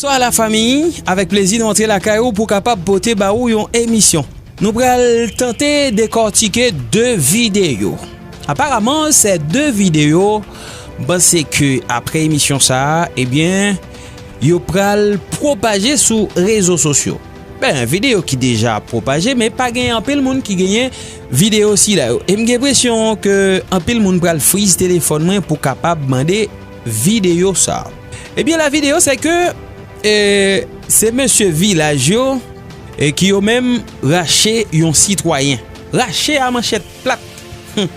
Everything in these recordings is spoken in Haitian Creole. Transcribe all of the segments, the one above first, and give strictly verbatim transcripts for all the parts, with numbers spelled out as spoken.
Bonswa lafanmi, avèk plezi nou antre lakay ou pou kapab pote ba ou yon emisyon. Nou pral tante dekòtike de videyo. Aparaman, se de videyo, m panse ke apre emisyon sa a, ebyen, yo pral pwopaje sou rezo sosyo. Ben, videyo ki deja pwopaje, men pa gen anpil moun ki genyen videyo sila yo. E m gen enpresyon ke anpil moun pral friz telefòn mwen pou kapab mande videyo sa. Ebyen, la videyo, se ke, e, se mesye vilaj yo, e, ki yo menm rache yon sitwayen. Rache a manchèt plat. Hum.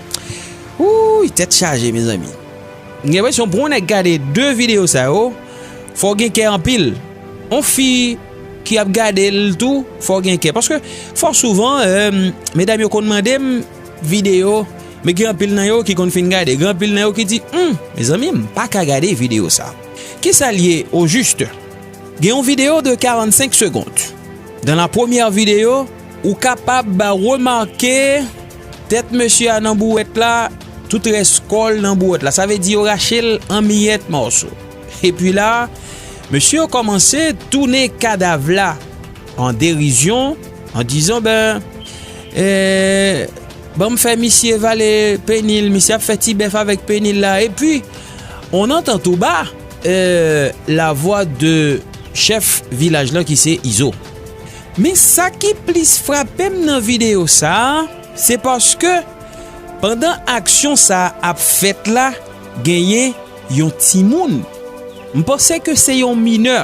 Wouy, tèt chaje, mezanmi. M gen enpresyon pou yon nèg gade de videyo sa yo, fò w gen kè anpil. On fi ki ap gade l tou, fò w gen kè. Paske, fò souvan, e, medam yo konn mande m videyo, men gen anpil nan yo ki konn fin gade. Gen anpil nan yo ki di, hmm, mezanmi, m pa ka gade videyo sa. Kisa l ye, o jis? Gen yon videyo de karannsenk segond. Dan la premyè videyo, ou kapab remake tèt mesye a nan bouwèt la, tout rès kò l nan bouwèt la. Sa vle di yo rache l an miyèt mòso. Epi la, mesye yo kòmanse tounen kadav la an derizyon, an dizan, ben, e, ban m fè misye vale peni l, misye ap fè ti bèf avèk peni l la. Epi, on entend tout bas, e, la voix de chèf vilaj lan ki se Izo. Men sa ki plis frape m nan videyo sa a, se paske pandan aksyon sa a ap fèt la, genyen yon timoun. M panse ke se yon minè,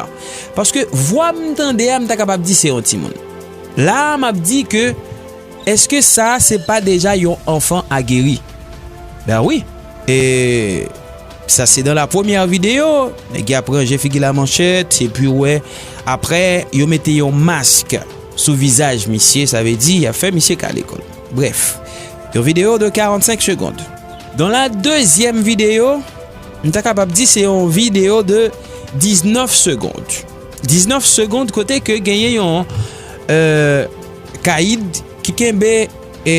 paske vwa m tande a, m ta kapab di se yon timoun. La a, m ap di ke, èske sa a se pa deja yon enfant aguerri? Ben wi. E sa se dans la première vidéo. Nèg yo ap ranje figi la manchèt, epi w wè, apre, yo mete yon mask sou vizaj misye, sa vle di, y ap fè misye kale kò l. Brèf, yon videyo de karannsenk segond. Dans la deuxième vidéo, m ta kapab di se yon videyo de diznèf segond. Diznèf segond kote ke genyen yon, e, kayid ki kenbe, e,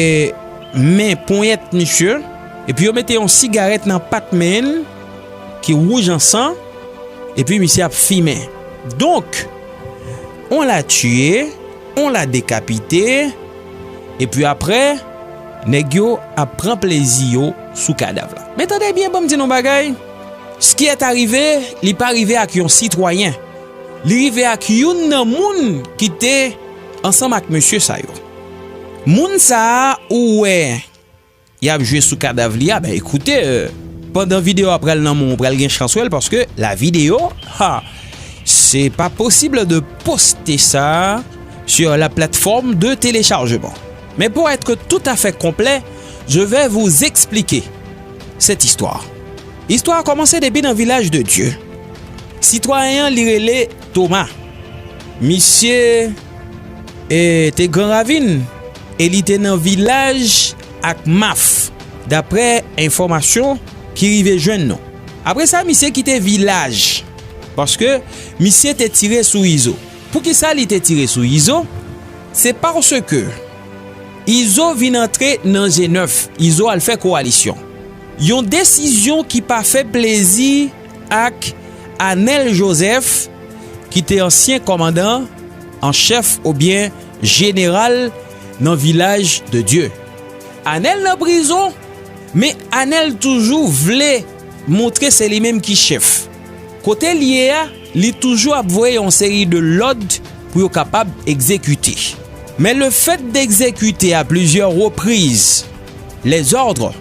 men ponyèt misye, epi yo mete yon sigarèt nan pat men l ki wouj an san, epi misye ap fimen. Donk, on l'a tué, on l'a décapité, epi apre, nèg yo ap pran plezi yo sou kadav la. Men tande byen, ban m di nou bagay. Ce qui est arrivé, li pa rive ak yon sitwayen. Li rive ak youn nan moun ki te ansanm ak mesye sa yo. Moun sa a ou wè y ap jwe sou kadav li a, ben, ekoute, e, pandan videyo a pral nan men w, ou pral gen chans wè l, paske la videyo, ha, c'est pas possible de poster ça sur la plateforme de téléchargement. Mais pour être tout à fait complet, je vais vous expliquer cette histoire. Istwa a kòmanse depi nan Vilaj de Dye. Sitwayen an, li rele Toma. Misye, e, te Gran Ravin e li te nan vilaj ak maf, daprè enfòmasyon ki rive jwenn nou. Apre sa, misye kite vilaj, paske misye te tire sou Izo. Poukisa li te tire sou Izo? Se paske Izo vin antre nan G nèf, Izo al fè kowalisyon. Yon desizyon ki pa fè plezi ak Anèl Jozèf, ki te ansyen kòmandan an chèf oubyen jeneral nan Vilaj de Dye. Anèl nan prizon, men Anèl toujou vle montre se li menm ki chèf. Kote l ye a, li toujou ap voye yon seri de lòd pou yo kapab egzekite. Mais le fait d'exécuter à plusieurs reprises les ordres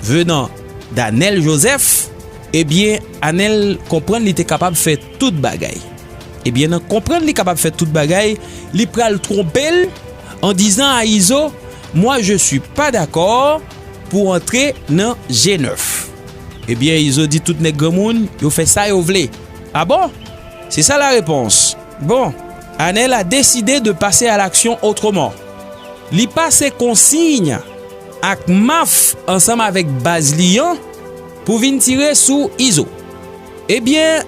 venant d'Anèl Jozèf, ebyen, Anèl konprann li te kapab fè tout bagay. Ebyen, nan konprann li kapab fè tout bagay, li pral twonpe l an dizan a Izo, moi je suis pas d'accord pou antre nan G nèf. Ebyen, Izo di tout nèg granmoun, yo fè sa yo vle. Ah bon? C'est ça la réponse. Bon, Anèl a décidé de passer à l'action autrement. Li pase konsiy ak maf ansanm avèk baz li an pou vin tire sou Izo. Ebyen,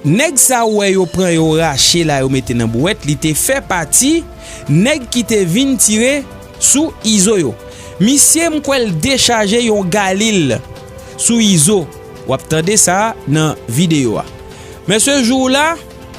nèg sa ou wè yo pran yo rache la yo mete nan bouwèt, li te fè pati nèg ki te vin tire sou Izo yo. Misye m kwè l dechaje yon galil sou Izo. W ap tande sa nan videyo a. Men se jou la,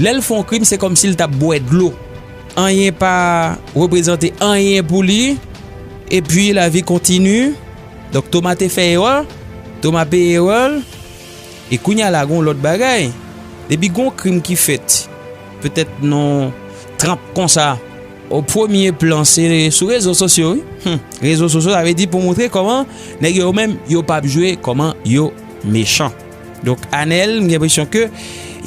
Lè l fè yon krim, se kòmsi l t ap bwè dlo. Anyen pa reprezante anyen pou li. Epi lavi kontini. Donk Toma te fè erè. Toma peye erè l. E kounye a la, gen yon lòt bagay. Depi gen yon krim ki fèt, petèt nan tranp konsa, o premye plan, se sou rezo sosyo, wi. Hmm. Rezo sosyo, sa vle di pou montre kòman nèg yo menm, yo p ap jwe, kòman yo mechan. Donk, Anèl, m gen enpresyon ke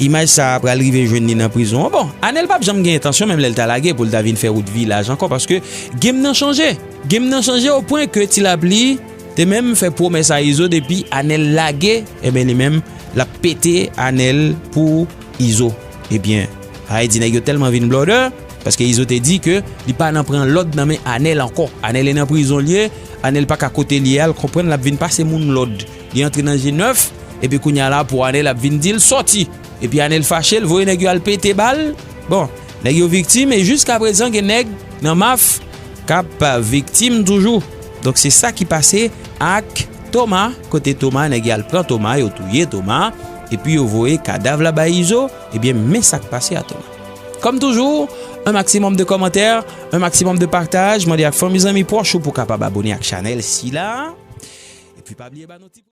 imaj sa a pral rive jwenn li nan prizon an. Bon, Anèl p ap janm gen entansyon, menm lè l ta lage, pou l ta vin fè wout vilaj ankò, paske game nan chanje. Game nan chanje o pwen ke Ti Lapli te menm fè pwomès a Izo depi Anèl lage, ebyen, li menm, l ap pete Anèl pou Izo. Ebyen, sa vle di nèg yo tèlman vin blòdè, paske Izo te di ke li pa nan pran lòd nan men Anèl ankò. Anèl e nan prizon l ye, Anèl pa ka kote l ye a, l konprann l ap vin pase moun lòd. Li antre nan G nèf, epi kounye a la pou Anèl ap vin di l sòti. Epi Anèl fache, l voye nèg yo al pete bal. Bon, nèg yo viktim, e jiskaprezan gen nèg nan maf k ap viktim toujou. Donk se sa ki pase ak Toma, kote Toma, nèg yo al pran Toma, yo touye Toma, epi yo voye kadav la bay Izo, ebyen men sa k pase a Toma. Kòm toujou, un maximum de commentaires, un maximum de partage, mande ak fanmi, zanmi, pwòch ou pou kapab abone ak chanèl sila. Epi pa bliye ba nou ti